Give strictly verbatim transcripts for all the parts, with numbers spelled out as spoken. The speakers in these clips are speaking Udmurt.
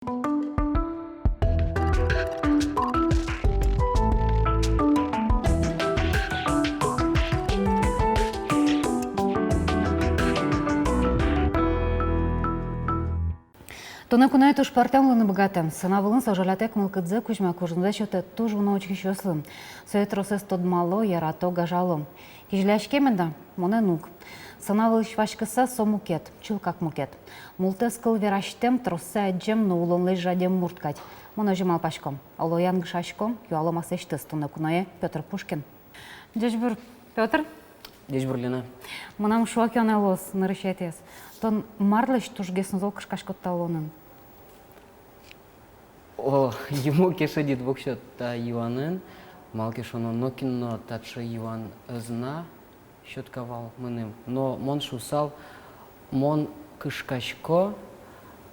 Туннэ куное туж пӧртэм луыны быгатэ. Сцена вылын со жалятэк мылкыдзэ кузьма, кужымзэ сётэ туж уно учкисьёслы. Сое тросэз тодмало, ярато, гажало. Кизилиське меда? Монэ уг. Сцена вылысь васькыса со мукет, чылкак мукет. Мултэс кыл верасьтэм, троссэ адӟем но улонлэсь жадем мурт кадь. Мон озьы малпасько. Оло, янгышасько, юалом аслэсьтыз. Туннэ куное Пётр Пушкин. Ӟечбур, Пётр. Ӟечбур, Лена. Мынам шуак ӧнэ луоз нырысетӥез. Тон марлэсь тужгес но зол кышкаськод та улонын? О, юмо ке шедьтӥд воксё та юанэн, малы ке шуоно, нокин но таӵе юан ӧз на сётка вал мыным. Но мон шуысал, мон кышкасько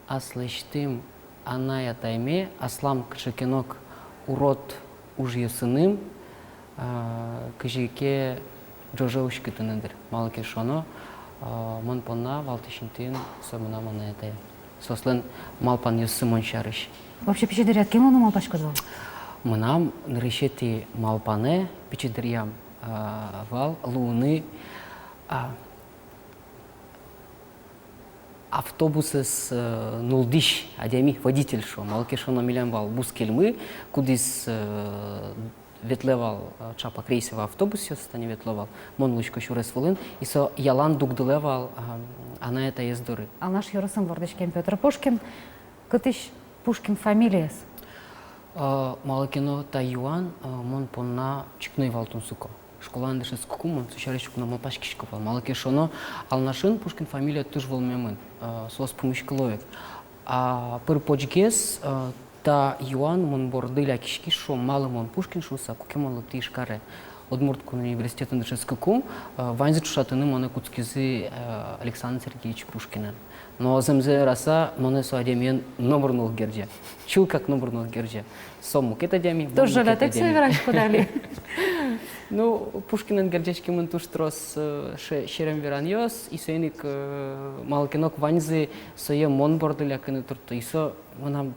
аслэсьтым анай-атайме, аслам кыӵе ке но урод ужъёсыным, а, кызьы ке ӝоже уськытыны, дыр. Малы ке шуоно, а, мон понна валтӥсь интыын со мынам анай-атае. Соослэн малпанъёссы мон сярысь. Вообще, пичи дыръяд кин луыны малпаськод вал? Мынам нырысетӥ малпанэ пичи дыръям, а, вал луыны, а, автобусэз, э, нуллӥсь адями, водитель шуо. Малы ке шуоно, милям вал бускельмы, кудӥз, э, ветлэ вал, э, ӵапак рейсовый автобусъёс, тани ветло вал. Мон улӥсько сюрес вылын, и со ялан дугдылэ вал, а, анай-атаез доры. Алнаш ёросын вордӥськем Пётр Пушкин. Кытысь Пушкин фамилиез? А, малы ке но та юан, а, мон понна чик но ӧй вал тунсыко. Школаын дышетскыкум мон со сярысь чик но малпаськисько вал. Малы ке шуоно, Алнашын Пушкин фамилия туж вӧлмемын, а, соос пумиськыло ик. А пыр-почгес, а, та юан мон борды лякиськиз, шуом, малы мон Пушкин шуыса, куке мон лыктӥ Ижкаре. Удмурт кун университетын дышетскыкум, а, ваньзы ӵошатыны монэ кутскизы, а, Александр Сергеевич Пушкинэн. Но зэмзэ вераса, монэ со адямиен номыр но уг герӟа. Чылкак номыр но уг герӟа. Со мукет адями, мон мукет адями. Туж жалятэк сое вераськод али? Ну, Пушкинэн герӟаськемын туж трос, э, ше-, серем веранъёс, и соин ик, э, малы ке но ваньзы сое мон борды лякыны туртто, и со мынам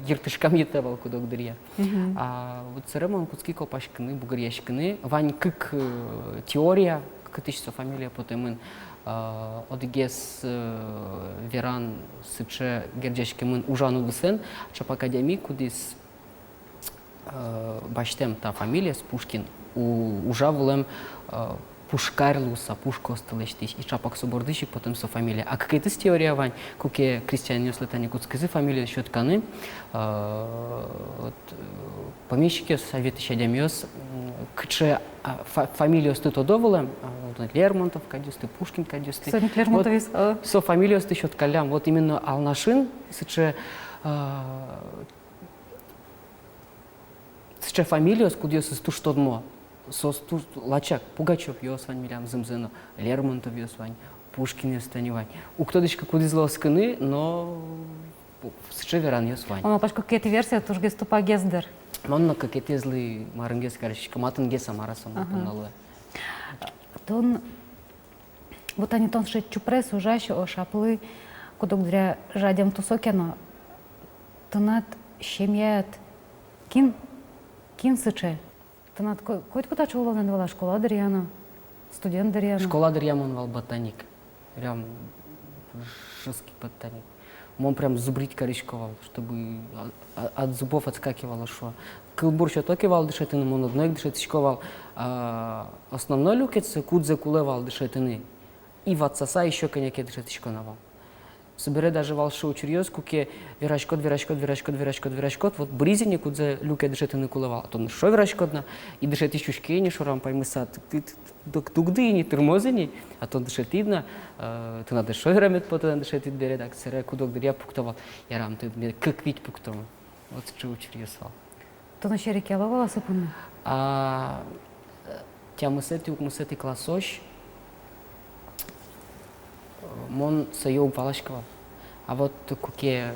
йыртышкам йӧтэ вал куд-ог дыръя. Мгм. А вот собере мон кутски копаськыны, бугыръяськыны. Вань кык, э, теория, кытысь со фамилия потэмын. А, одӥгез, э, веран сыӵе герӟаськемын ужан удысэн, ӵапак адями, кудӥз, э, басьтэм та фамилиез Пушкин, у-, ужа вылэм, э, пушкарь луыса, пушкаосты лэсьтӥсь, и ӵапак со бордысь ик потэм со фамилия. А кыкетӥез теория вань, куке крестьянинъёслы тани кутскизы фамилиез сётканы, э, вот, э, помещикъёс, советысь адямиос, м, кыӵе, а, фа-, фамилиосты тодо вылэм, а, вот, Лермонтов кадьёсты, Пушкин кадьёсты. Соник Лермонтовез, вот, а. Со фамилиосты сёткаллям. Вот именно Алнашын сыӵе, а, сыӵе фамилиос, кудъёсыз туж тодмо. Соос туж лачак, Пугачёвъёс вань милям зэмзэ но, Лермонтовъёс вань, Пушкинъёс тани вань. Уг тодӥськы, кудӥзлы оскыны, но сыӵе веранъёс вань. Мон малпасько, кыкетӥ версия тужгес тупагес, дыр. Мон но кыкетӥезлы марынгес карисько, матынгес-а, мар-а со мон понна луэ. Тон Вот тани тон сыӵе чупрес ужась, о, шаплы, куд-ог дыръя жадем тусо ке но, тынад семьяяд кин, кин сыӵе? Тынад ко-, котьку таӵе улонэд вал-а, школа дыръя но, студент дыръя но? Школа дыръя мон вал ботаник. Прям жёсткий ботаник. Мон прям зубрить карисько вал, чтобы а-, а-, от зубов отскакивало, шуо. Кылбур сёто ке вал дышетыны, мон одно ик дышетӥсько вал, а, основной люкетсэ, кудзэ кулэ вал дышетыны, и ватсаса ещё кӧня ке дышетӥсько на вал. Собере даже вал сыӵе учыръёс, куке вераськод, вераськод, вераськод, вераськод, вераськод, вот быриз ини, кудзэ люке дышетыны кулэ вал, а тон эшшо вераськод на, и дышетӥсь учке ини, шорам паймыса, ты, ты, ты, дуг-, дугды ини, тырмоз ини, а тон дышетӥд на, э, тынад эшшо верамед потэ на дышетӥд бере, дак собере куд-ог дыръя пукто вал, ярам, тыныд мед кык-вить пуктомы. Вот сыӵе учыръёс вал. Тон серекъяло вал-а со понна? А, э, тямысэтӥ, укмысэтӥ классозь, э, мон сое уг валаськы вал. А вот куке, э,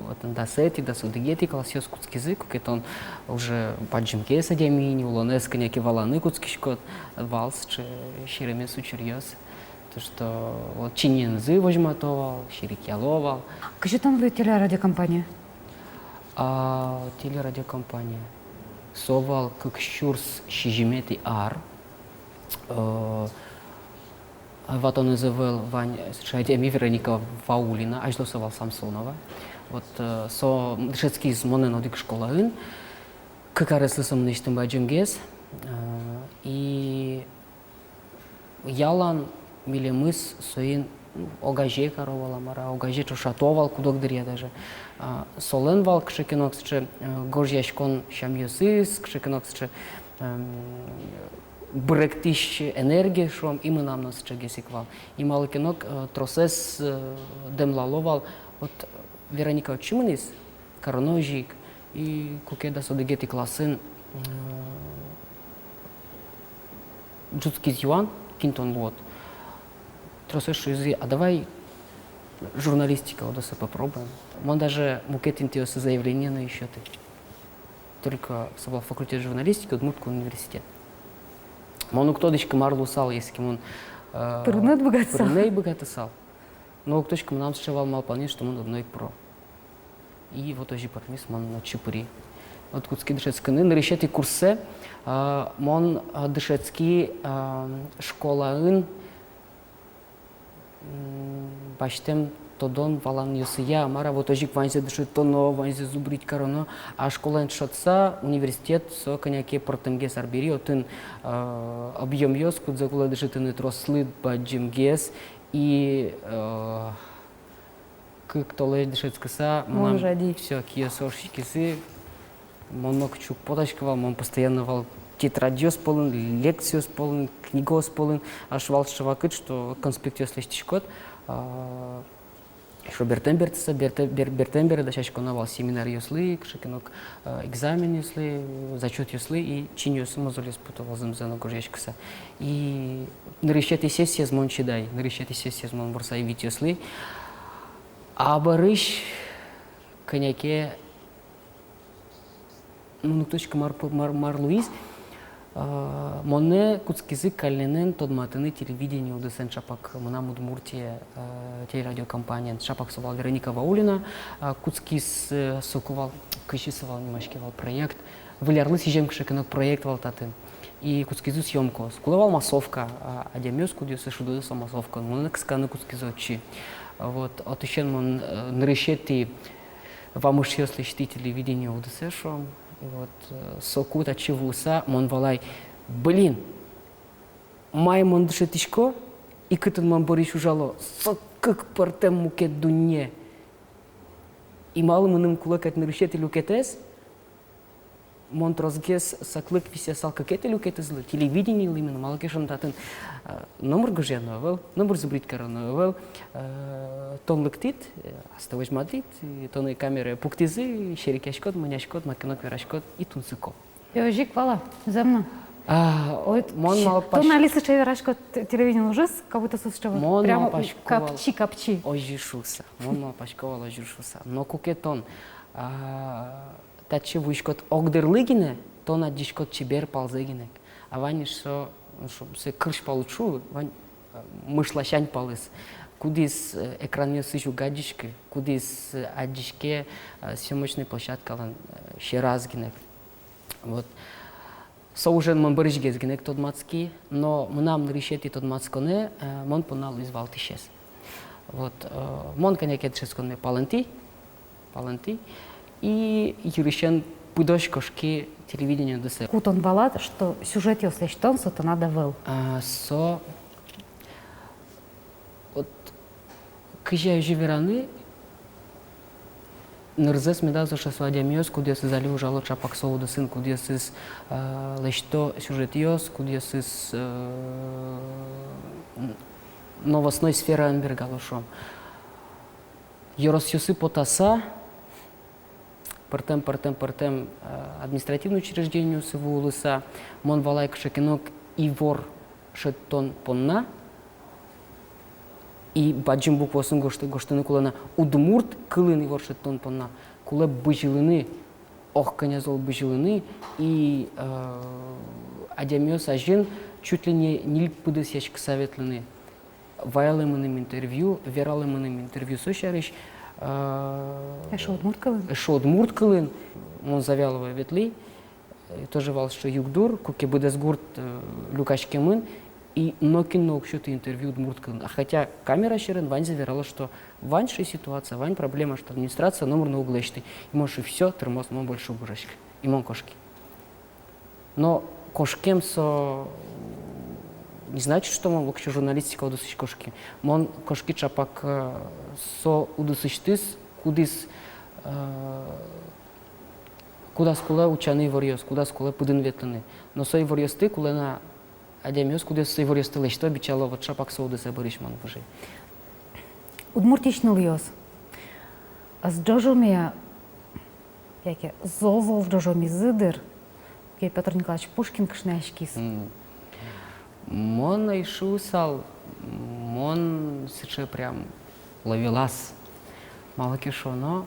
вот дасэтӥ, дас одӥгетӥ классъёс кутскизы, куке тон уже бадӟымгес адями ини, улонэз кӧня ке валаны кутскиськод, вал сыӵе серемес учыръёс. То, что вот чиньыенызы возьмато вал, серекъяло вал. Кызьы тон вуид телерадиокомпание? А телерадиокомпания, со вал кык сюрс сизьыметӥ ар. Э, ватонэз ӧвӧл, вань сыӵе адями, Вероника Ваулина, азьло со вал Самсонова. Вот, э, со дышетскиз монэн одӥг школаын. Кык ареслы со мынэсьтым бадӟымгес. Э, и ялан милемыз соин, ну, огазе каро вал-а, мар-а, огазе ӵошато вал куд-ог дыръя даже. А, солэн вал кыӵе ке но сыӵе, э, гожъяськон сямъёсыз, кыӵе ке но сыӵе, эм, быректӥсь энергия, шуом, и мынам но сыӵегес ик вал. И малы ке но, э, тросэз, э, дэмлало вал. Вот Вероника отчы мынӥз, кароно озьы ик. И куке дас одӥгетӥ классын, э, ӝутскиз юан, кин тон луод. Тросэз шуизы: а давай журналистика удысэ попробуем. Мон даже мукет интыосы заявление но ӧй сёты. Только со вал факультет журналистики, Удмурт кун университет. Мон уг тодӥськы, мар луысал, если мон, э, пырыны ӧй быгатысал. Пырыны ӧй быгатысал. Но уг тодӥськы, мынам сыӵе вал малпанъёс, что мон одно ик пыро. И вот озьы пӧрмиз, мон отчы пыри. Вот кутски дышетскыны, нырысетӥ курсэ, а, мон, а, дышетски, а, школаын, м, басьтэм тодон-валанъёсъя, мар-а, вот озьы ик ваньзэ дышетоно, ваньзэ зубрить кароно. А школаен ӵошатыса, университет со кӧня ке пӧртэмгес арбери, отын, а, объёмъёс, кудзэ кулэ дышетыны, трослы бадӟымгес. И, э, кык толэзь дышетскыса, мон мынам жади. Всё, киосы ошиськизы, мон нокытчы уг потаськы вал, мон постоянно вал тетрадьёс пӧлын, лекциос пӧлын, книгаос пӧлын. Аж вал сыӵе вакыт, что конспектъёс лэсьтӥськод, а, шо бертэм бертыса, берте-, бер-, бертэм бере дасяськоно вал семинаръёслы, кыӵе ке но, э, экзаменъёслы, зачётъёслы, и чиньыосы мозольёс пото вал зэмзэ но гожъяськыса. И нырысетӥ сессиез мон чидай, нырысетӥ сессиез мон ворсай витьёслы. А бӧрысь кӧня ке, ну, уг тодӥськы, мар, мар, мар луиз. А, монэ кутскизы каллен тодматыны телевидение удысэн, ӵапак «Мынам Удмуртие», э, телерадиокомпаниен, ӵапак со вал Вероника Ваулина, а, кутскиз, э, соку вал, кызьы со вал, нимаське вал проект, Выль арлы сӥзем кыӵе ке но проект вал татын. И кутскизы съёмкаос. Кулэ вал массовка, а, адямиос, кудъёсыз шудозы со массовкаын. Монэ кысканы кутскизы отчы. Вот, отысен мон, э, нырысетӥ вамышъёс лэсьтӥ телевидение удысэ, шуом. И вот, э, соку татчы вуыса мон валай: блин, мае мон дышетӥсько, и кытын мон бӧрысь ужало, со кык пӧртэм мукет дунне. И малы мыным кулэ кадь нырысетӥ люкетэз, мон тросгес саклык висъясал кыкетӥ люкетэзлы, телевидениелы именно, малы ке шуоно татын, э, номыр гожъяно ӧвӧл, номыр зубрить кароно ӧвӧл, э, тон лыктӥд, э, астэ возьматӥд, и тонэ камерае пуктӥзы, серекъяськод, мыняськод, маке но ик вераськод, и тунсыко. И озьы ик вал-а, зэм но? А, ой, мон малпасько, тон али сыӵе вераськод, те-, телевидение ужез, как будто со сыӵе вот прямо капчи, капчи. Озьы шуыса. Мон малпасько вал озьы шуыса. Но куке тон, а, татчы вуиськод огдырлы гинэ, тон адӟиськод чебер палзэ гинэ. А ваньзэ со, ну, шо, сое кырсь пал уд шу, вань, а, мыш ласянь палыз. Кудӥз, э, экранъёсысь уг адӟиськы, кудӥз, э, адӟиське, э, съёмочной площадкалэн, э, сьӧраз гинэ. Вот. Со ужен мон бӧрысьгес гинэ ик тодматски, но мынам нырысетӥ тодматсконэ, э, мон понна луиз валтӥсез. Вот, э, мон кӧня ке дышетсконме палэнтӥ, палэнтӥ, и йырысен пыдось кошки телевидение удысэ. Ку тон валад, что сюжетъёс лэсьтон со тынад ӧвӧл? А, со, вот, кызьы озьы вераны, нырзэс медаз ошэ со адямиос, кудъёсыз али ужало ӵапак со удысын, кудъёсыз, э, лэсьто сюжетъёс, кудъёсыз, э, н-, новостной сфераын бергало, шуом. Ёросъёсы потаса, пӧртэм, пӧртэм, пӧртэм, э, административной учреждениосы вуылыса, мон валай, кыӵе ке но ик ивор шедьтон понна, и бадӟым букваосын гожты-, гожтыны кулэ на: удмурт кылын ивор шедьтон понна кулэ бызьылыны, ох, кӧня зол бызьылыны, и, э, адямиос азьын чуть ли не ньыль пыдысъяськыса ветлыны. Ваялэ мыным интервью, вералэ мыным интервью со сярысь, Эшшо удмурт кылын? Эшшо удмурт кылын. Мон Завьяловое ветлӥ, э, тоже вал сыӵе югдур, куке быдэс гурт, э, люкаськемын, и нокин но уг сёты интервью удмурт кылын. А хотя камера сьӧрын ваньзы верало, что вань сыӵе ситуация, вань проблема, что администрация номыр но уг лэсьты. И мон шуи: всё, тырмоз, мон больше уг ужаськы. И мон кошки. Но кошкем со не значит, что мон воксё журналистика удысысь кошки. Мон кошки чапак, э, со удысысьтыз, кудӥз, э, кудаз кулэ утчаны иворъёс, кудаз кулэ пыдын ветлыны. Но со иворъёсты кулэ на адямиос, кудъёсыз со иворъёсты лэсьто, бичало, вот чапак со удысэ бӧрысь мон выжи. Удмуртиысь нылъёс ӧз ӝожоме-а, яке зол-зол ӝожомизы, дыр, куке Пётр Николаевич Пушкин кышнояськиз? М. Мон ӧй шуысал, мон сыӵе прям ловелас. Малы ке шуоно,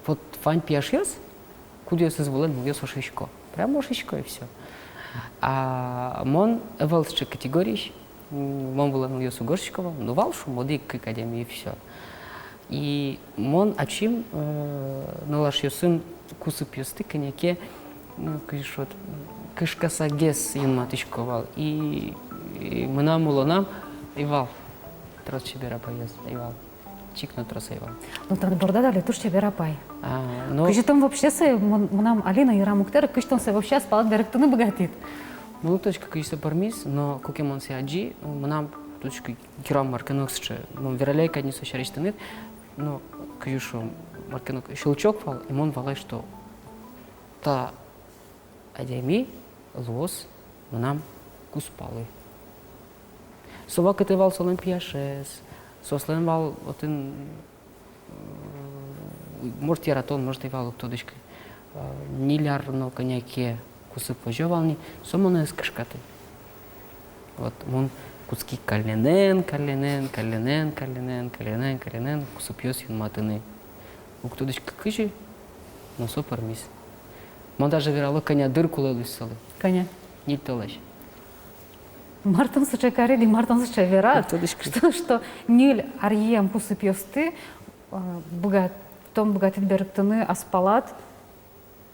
вот вань пияшъёс, кудъёсыз вылэ нылъёс ошисько. Прям ошисько, и всё. А мон ӧвӧл сыӵе категориысь, м, мон вылэ нылъёс уг ошисько вал, но вал, шуом, одӥг-кык адями, и всё. И мон ачим, э, нылашъёсын кусыпъёсты кӧня ке, ну, кызьы шуод, кышкасагес юнматӥсько вал. И, и мынам улонам ӧй вал трос чебер апайёс, ӧй вал. Чик но трос ӧй вал. Ну, тон бордад али туж чебер апай. А, ну, кызьы тон вообще сое, мон-, мынам али но йырам уг тэры, кызьы тон сое вообще ас палад берыктыны быгатӥд? Ну, точка кызьы со пӧрмиз, но куке мон сое адӟи, мынам точка йырам мар ке но сыӵе, мон вералляй кадь ни со сярысь тыныд, но кызьы шуом, мар ке но щелчок вал, и мон валай, что та адями луоз мынам кузпалы. Со вакытэ вал солэн пияшез, соослэн вал отын, м, может, яратон, может, ӧй вал, уг тодӥськы. Э, ньыль ар но кӧня ке кусып возё вал ни, со монэ ӧз кышкаты. Вот, мон кутски каллен, каллен, каллен, каллен, каллен, каллен кусыпъёс юнматыны. Уг тодӥськы кызьы, но со пӧрмиз. Мон даже верало, кӧня дыр кулэ луиз солы. Кӧня? Ньыль толэзь. Мар тон сыӵе карид, мар тон сыӵе верад? Уг тодӥськы. Что, что ньыль аръем кусыпъёсты, э, быгат-, тон быгатӥд берыктыны ас палад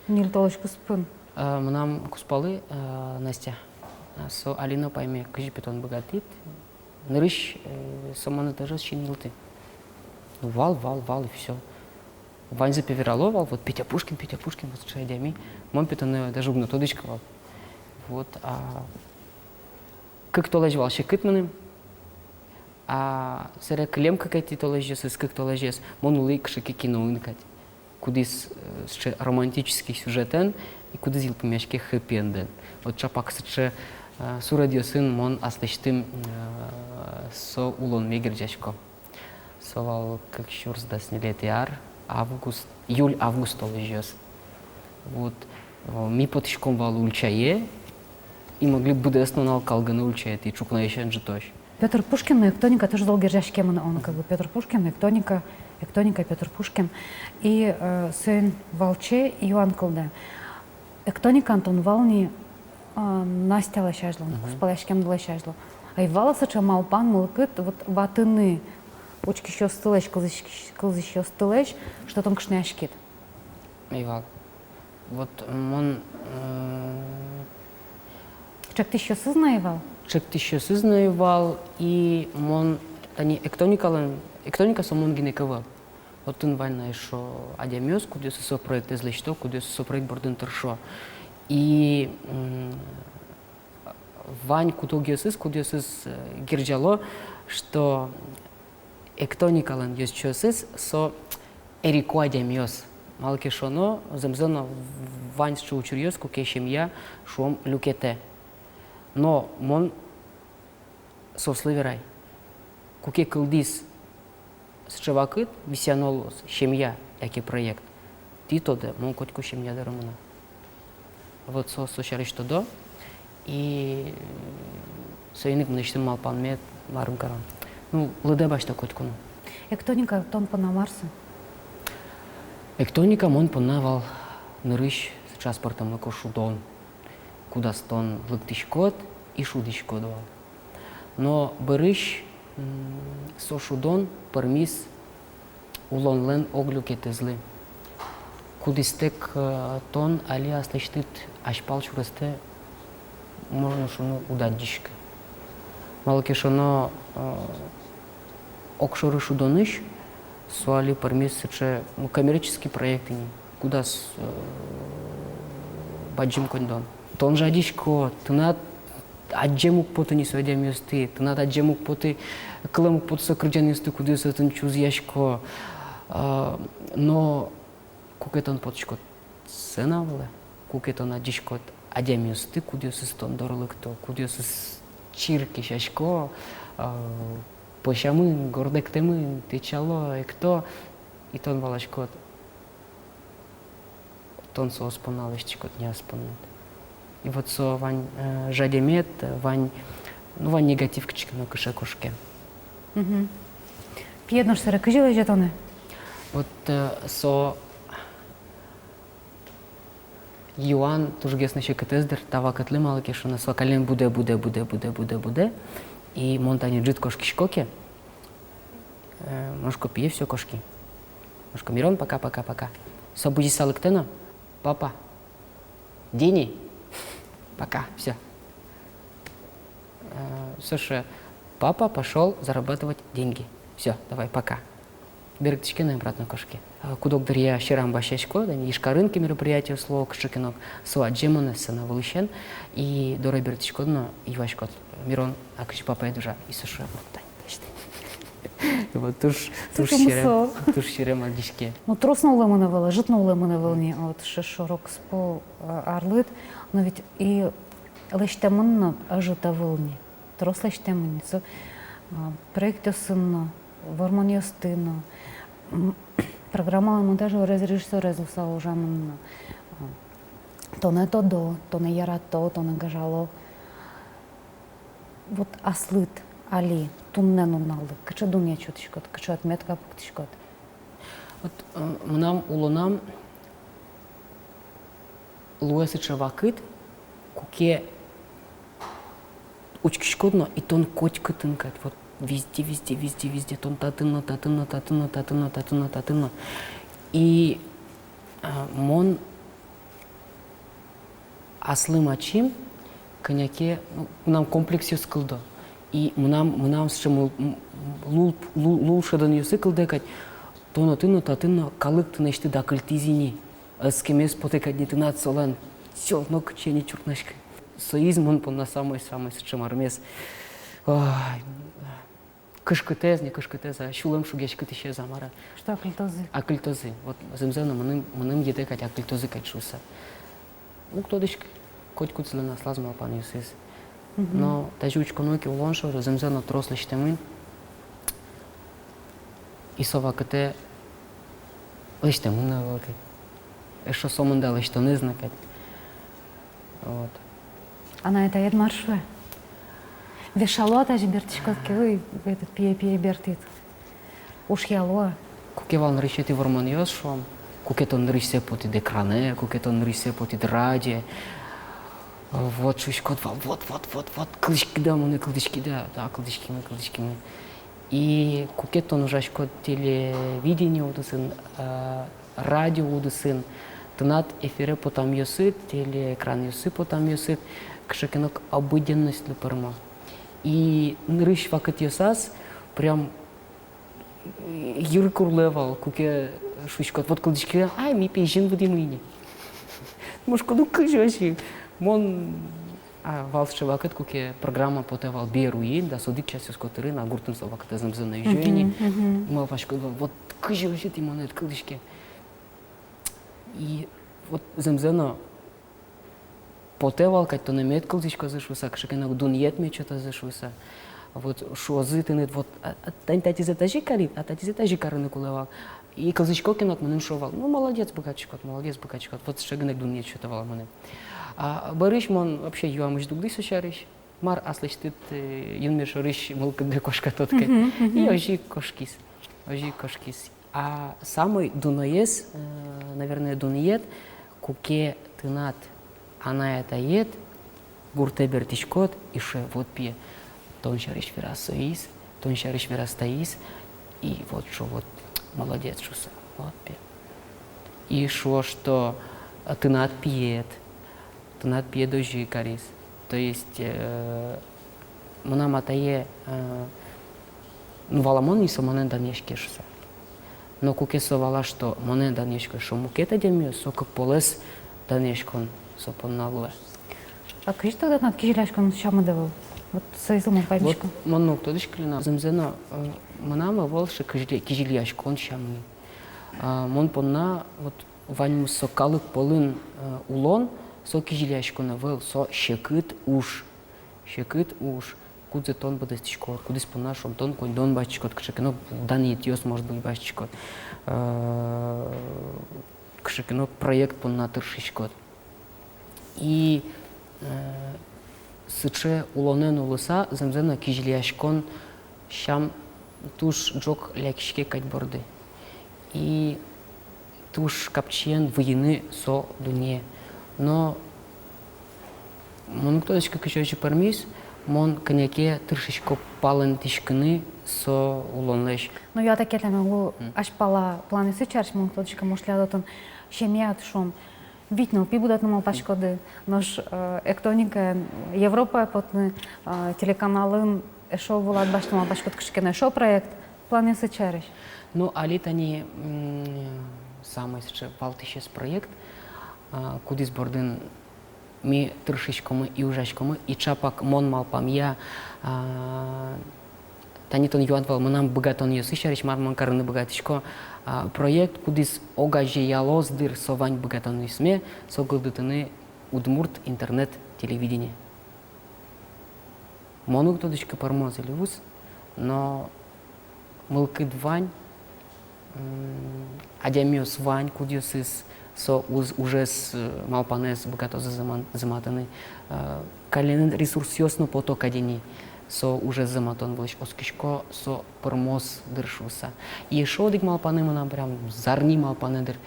ньыль толэзь куспын? Э, мынам кузпалы, э, Настя. Э, со али но пайме, кызьы пе тон быгатӥд. Нырысь, э, со монэ даже ӧз синйылты. Ну, вал, вал, вал, и всё. Ваньзы пе верало вал, вот Петя Пушкин, Петя Пушкин, вот сыӵе адями. Мон пе тонэ даже уг но тодӥськы вал. Вот, а кык толэзь вал секыт мыным. А сэре кылем кыкетӥ толэзьёсыз, кык толэзьёсыз, мон улӥ кыӵе ке киноын кадь, кудӥз, э, сыӵе романтический сюжетэн, и кудӥз йылпумъяське хэппи-эндэн. Вот чапак сыӵе, э, суредъёсын мон аслэсьтым, э, со улонме герӟасько. Со вал кык сюрс дас ньылетӥ ар, август, июль-август толэзьёс. Вот, э, ми потӥськом вал ульчае, и могли быдэс нунал калгыны ульчаетӥ, ӵукнаысен ӝытозь. Пётр Пушкин но эктоника туж зол герӟаськемын, он, как бы, Пётр Пушкин, эктоника, эктоника, Пётр Пушкин. И, э, соин валче юан кылдэ. Эктоникаын тон вал ни, э, Настялэсь азьло, мгм, кузпалъяськемдылэсь азьло. Ӧй вал-а сыӵе малпан, мылкыд, вот, ватыны учкисьёстылэсь, кылзӥсь-, кылзӥсьёстылэсь, что тон кышнояськид? Ӧй вал. Вот мон, э, чектӥсьёсыз но ӧй вал? Чектӥсьёсыз но ӧй вал, и мон тани эктоникалэн, эктоника со мон гинэ ик ӧвӧл. Отын вань на эшшо адямиос, кудъёсыз со проектэз лэсьто, кудъёсыз со проект бордын тыршо. И, м, вань куд-огъёсыз, кудъёсыз, э, герӟало, что эктоникалэн ёзчиосыз со эрико адямиос. Малы ке шуоно, зэмзэ но вань сыӵе учыръёс, куке семья, шуом, люкетэ. Но мон соослы верай: куке кылдӥз сыӵе вакыт, висъяно луоз семья яке проект, тӥ тодэ, мон котьку семья доры мыно. Вот со, со сярысь тодо, и соин ик мынэсьтым малпанме марым карон. Ну, лыдэ басьто котьку но. Эктоника тон понна мар со? Эктоника мон понна вал нырысь сыӵе аспӧртэмлыко шудон, кудаз тон лыктӥськод и шудӥськод вал. Но бӧрысь М, со шудон пӧрмиз улонлэн ог люкетэзлы. Кудӥзтэк, э, тон али аслэсьтыд азьпал сюрестэ, можно шуыны, уд адӟиськы. Малы ке шуоно, э, огшоры шудонысь со али пӧрмиз сыӵе, ну, коммерческий проект ини, кудаз, э, бадӟым коньдон. Тон жадиськод, тынад адӟеме уг поты ни со адямиосты, тынад адӟеме уг поты, кылэме уг поты со кырӟанъёсты, кудъёсыз отын чузъясько. А, но куке тон потӥськод сцена вылэ, куке тон адӟиськод адямиосты, кудъёсыз тон доры лыкто, кудъёсыз чир кесясько, а, пӧсямын, гордэктэмын, тэтчало, экто, и тон валаськод, тон соос понна лэсьтӥськод, не ас понна. И вот со вань, э, жадемед, вань, ну, вань негатив кыӵе ке но кыше кошке. Мгм. Пиед нош собере кызьы лэзе тонэ? Вот, э, со юан тужгес но секытэз дыр та вакытлы, малы ке шуоно, со каллен будэ, будэ, будэ, будэ, будэ, будэ. И мон тани ӝыт кошкисько ке, э, мон шуисько: «Пие, всё, кошки». Мон шуисько: «Мирон, пока, пока, пока». Со бызьыса лыктэ но: «Папа, дени, пока, всё». Э, со шуэ: «Папа пошёл зарабатывать деньги. Всё, давай, пока». Берыктӥське но обратно кошке. Э, куд-ог дыръя сьӧрам басьясько, тани Ижкарын ке мероприятиос луо, кыӵе ке но, со адӟе монэ сцена вылысен, и доре бертӥськод но юаськод: «Мирон, а кызьы папаед ужа?» И со шуэ: «Вот тань». Вот туж, туж сьӧрем, туж сьӧрем адӟиське. Ну, трос но улэмын ӧвӧл, ӧжыт но улэмын ӧвӧл ни, вот, шо-, шоро-куспо, а, арлыд, но ведь и лэсьтэмын но ӧжыт ӧвӧл ни. Трос лэсьтэмын ни. Со, а, проектъёсын но, вормонъёсты но, м, программалэн монтажёрез, режиссёрез луыса ужамын но. А, тонэ тодо, тонэ ярато, тонэ гажало. Вот аслыд али, туннэ нуналлы кыӵе дунъет сётӥськод, кыӵе отметка пуктӥськод? Вот, э, мынам улонам луэ сыӵе вакыт, куке учкиськод но, и тон котькытын кадь, вот везде, везде, везде, везде, тон татын но, татын но, татын но, татын но, татын но, татын но. И, э, мон аслым ачим кӧня ке, ну, мынам комплексъёс кылдо. И мынам, мынам сыӵе мул-, м, лул, лул, лулшӧдонъёсы кылдэ кадь: тон отын но, татын но, калык тынэсьтыд акыльтӥз ини. Ӧскемез потэ кадь ни тынад солэн, всё, нокытчы эн чуртнаськы. Соиз мон понна самой, самой сыӵе мармес. Ой. Кышкытэз, не кышкытэз, а сюлэм шугъяськытӥсез, а мар-а. Что акыльтозы? Акыльтозы. Вот зэмзэ но мыным, мыным йӧтэ кадь акыльтозы кадь шуыса. Уг тодӥськы, котькудӥзлэн аслаз малпанъёсыз. Мгм. Но тазьы учконо ке, улон шоры зэмзэ но трос лэсьтэмын. И со вакытэ лэсьтэмын но ӧвӧл кадь. Эшшо сомында лэсьтонэз но кадь. Вот. Анай-атаед мар шуэ? Вешало-а тазьы бертӥськод ке, ой, этот, пие, пие, бертӥд? Ушъяло-а? Куке вал нырысетӥ вормонъёс, шуом, куке тон нырысьсэ потӥд экранэ, куке тон нырысьсэ потӥд радиоэ, вот, шуиськод вал, вот, вот, вот, вот, кылзӥськиды-а монэ, кылзӥськиды-а? Да, кылзӥськимы, кылзӥськимы. И куке тон ужаськод телевидение удысын, э, радио удысын, тынад эфире потамъёсыд, телеэкранъёсы потамъёсыд кыӵе ке но обыденностьлы пӧрмо. И нырысь вакытъёсаз прям йыркурлэ вал, куке шуиськод: вот кылзӥське, ай, ми пе изьын будӥмы ини. Мон шуисько: ну кызьы озьы? Мон, а, вал сыӵе вакыт, куке программа потэ вал бер уин, дас одӥг часъёс котырын, а гуртын со вакытэ зэмзэ но изё ини. Мгм, мгм. Малпаськод вал, вот кызьы озьы тӥ монэ кылзӥське. И вот зэмзэ но потэ вал кадь, тонэ мед кылзӥськозы шуыса, кыӵе ке но дунъет мед сётозы шуыса. Вот шуозы тыныд, вот, а, а, тань татӥзэ тазьы карид, а татӥзэ тазьы карыны кулэ вал. И кылзӥсько ке но, мыным шуо вал: ну, молодец, быгатӥськод, молодец, быгатӥськод. Вот сыӵе гинэ дунъет сёто вал мыным. А бӧрысь мон вообще юамысь дугдӥ со сярысь. Мар аслэсьтыд, э, юнме шорысь мылкыддэ куашкатод кадь. Мгм, мгм. И озьы ик кошкиз. Озьы ик кошкиз. А самой дуноез, э, наверное, дунъет, куке тынад анай-атаед гуртэ бертӥськод и шуэ: вот, пие, тон сярысь вераз соиз, тон сярысь вераз таиз, и вот шуо, вот, молодец, шуса, вот, пе. И шуо, что, а, тынад пиед, тынад пиед озьы кариз. То есть, э, мынам атае, э, ну, валамон ини, со монэн данъяське шуса. Но куке со вала, что монэн данъяське, шуо, мукет адямиос, со кык полэс данъяськон со понна луэ. А кызьы тогда тынад кизилияськон сямыд ӧвӧл? Вот соизлы мон паймисько. Вот мон но уг тодӥськы, Лена. Зэмзэ но, э, мынам ӧвӧл сыӵе кизили-, кизилияськон сямы. А, мон понна вот ваньмыз со калык пӧлын, э, улон, со кизилияськон ӧвӧл, со секыт уж. Секыт уж, кудзэ тон быдэстӥськод, кудӥз понна, шуом, тон коньдон басьтӥськод, кыӵе ке но данъетъёс, может быть, басьтӥськод, э, кыӵе ке но проект понна тыршиськод. И, э, сыӵе улонэн улыса, зэмзэ но, кизилияськон сям туж ӝог лякиське кадь борды. И туж капчиен выйыны со дунне. Но мон уг тодӥськы, кызьы озьы пӧрмиз, мон кӧня ке тыршисько палэнтӥськыны со улонлэсь. Но я, так я, там, лу, азьпала планъёсыд сярысь мон уг тодӥськы, может, тӥляд отын семьяды, шуом, вить нылпи будэтыны малпаськоды, нош, э, «Эктоника», э, Европае потыны, э, телеканалын эшшо вылад басьтыны малпаськод кыӵе ке но эшшо проект, планъёсыд сярысь. Ну, али тани, м, самой сыӵе валтӥсез проект, а, кудӥз бордын ми тыршиськомы и ужаськомы, и чапак мон малпамъя, а, тани тон юад вал мынам быгатонъёсы сярысь, мар мон карыны быгатӥсько, а, проект, кудӥз огазеялоз, дыр, со вань быгатонъёсме, со кылдытыны удмурт интернет-телевидение. Мон уг тодӥськы, пӧрмоз или уз, но мылкыд вань, м, адямиос вань, кудъёсыз со уз-, ужез, э, малпанэз быгатозы зыма-, зыматыны. Э, каллен ресурсъёс но пото кадь ини со ужез зыматон вылысь, оскисько, со пӧрмоз, дыр, шуса. И эшшо одӥг малпанэ мынам, прям зарни малпанэ, дыр,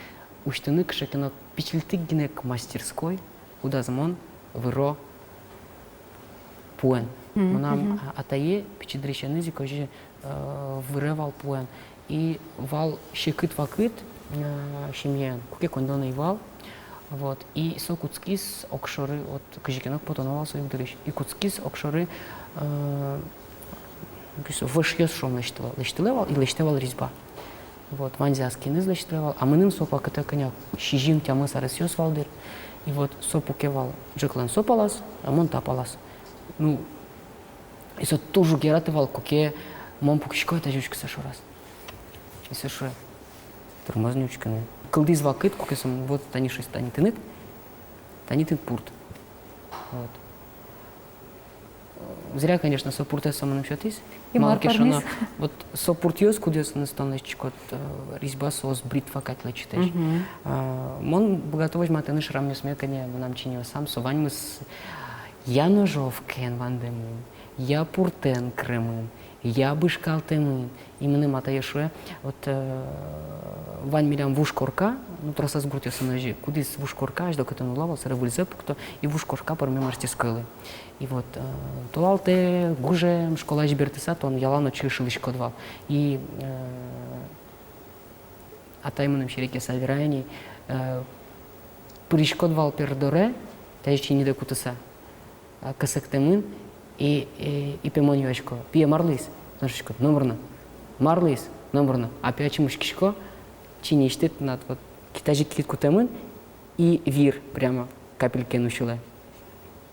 усьтыны кыӵе ке но пичильтык гинэ ик мастерской, кудаз мон выро пуэн. Мгм. Мынам, мгм, а-, атае пичи дырысеныз ик озьы, э, выре вал пуэн. И вал секыт вакыт, э, семьяын, куке коньдон ӧй вал. Вот. И со кутскиз огшоры, вот, кызьы ке но потоно вал со югдурысь. И кутскиз огшоры, э, кызьы со, вӧшъёс, шуом, лэсьтылэ, лэсьтылэ вал, и лэсьтэ вал резьба. Вот, ваньзэ ас киыныз лэсьтылэ вал, а мыным со вакытэ кӧня, сизьым-тямыс аресъёс вал, дыр. И вот со пуке вал ӝӧклэн со палаз, а мон та палаз. Ну, и со туж уг яраты вал, куке мон пукисько, а тазьы учкыса шораз. И со шуэ: «Тырмоз ни учкыны». Кылдӥз вакыт, куке со: «Вот тани, шуиз, тани тыныд, тани тыныд пурт». Вот. Зря, конечно, со пуртэз со мыным сётӥз. И мар кариз? Малы ке шуоно, вот со пуртъёс, кудъёсыныз тон лэсьтӥськод, э, резьба, соос бритва кадь лэчытэсь. Мгм. А мон быгато возьматыны шрамъёсме, кӧня мынам чиньыосам, со ваньмыз я ножовкаен вандэмын, я пуртэн кыремын, я бышкалтэмын. И мыным атае шуэ, вот, э, вань милям вуж корка, ну, тросэз гуртъёсын озьы, кудӥз вуж корка, азьло кытын уло вал, собере выльзэ пукто, и вуж корка пӧрме мастерскойлы. И вот, э, толалтэ, гужем, школаысь бертыса, тон ялан отчы ышылӥськод вал. И, э, атай мыным серекъяса вера ини, э, пыриськод вал пер доры, тазьы чиньыдэ кутыса, а, кӧсэктэмын, и, и, и пе мон юасько: «Пие, мар луиз?» Тон шуиськод: «Номыр но». «Мар луиз?» «Номыр но». А пе ачим учкисько, чиньыысьтыд тынад вот ки-, тазьы кикыт кутэмын, и вир прямо капелькен усьылэ.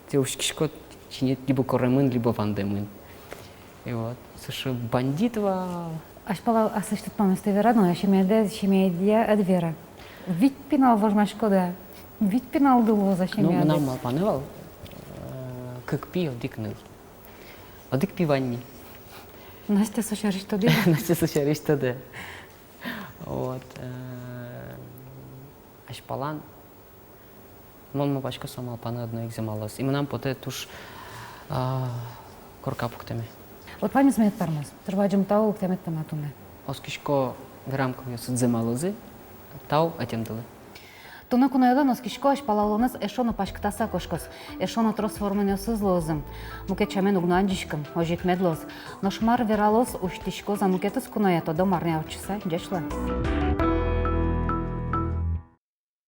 Тӥ учкиськод, чиньыд либо коремын, либо вандэмын. И вот, сыӵе бандит вал. Азьпала аслэсьтыд памъёстэ верад но, семьяды, семьядэ ӧд вера. Вить пинал возьмаськод-а? Вить пиналды луоз-а семьяды? Ну, мынам малпанэ вал, э, кык пи, одӥг ныл. Одӥг пи вань ни. Настя со сярысь тодэ. Настя со сярысь тодэ. Вот, э, азьпалан мон малпасько, со малпанэ одно ик зэмалоз. И мынам потэ туж, а, корка пуктэме. Вот ваньмыз мед пӧрмоз. Туж бадӟым тау лыктэмед понна туннэ. Оскисько, верам кылъёсыд зэмалозы. Тау ӧтемдылы. Туннэ куноелэн, оскисько, азьпала улонэз эшшо но паськытаса кошкоз, эшшо но трос вормонъёсыз луозы. Мукет сямен уг но адӟиськы, озьы ик мед луоз. Нош мар вералоз, усьтӥськоз-а мукетыз куное, тодом арня ортчыса. Ӟеч луэ.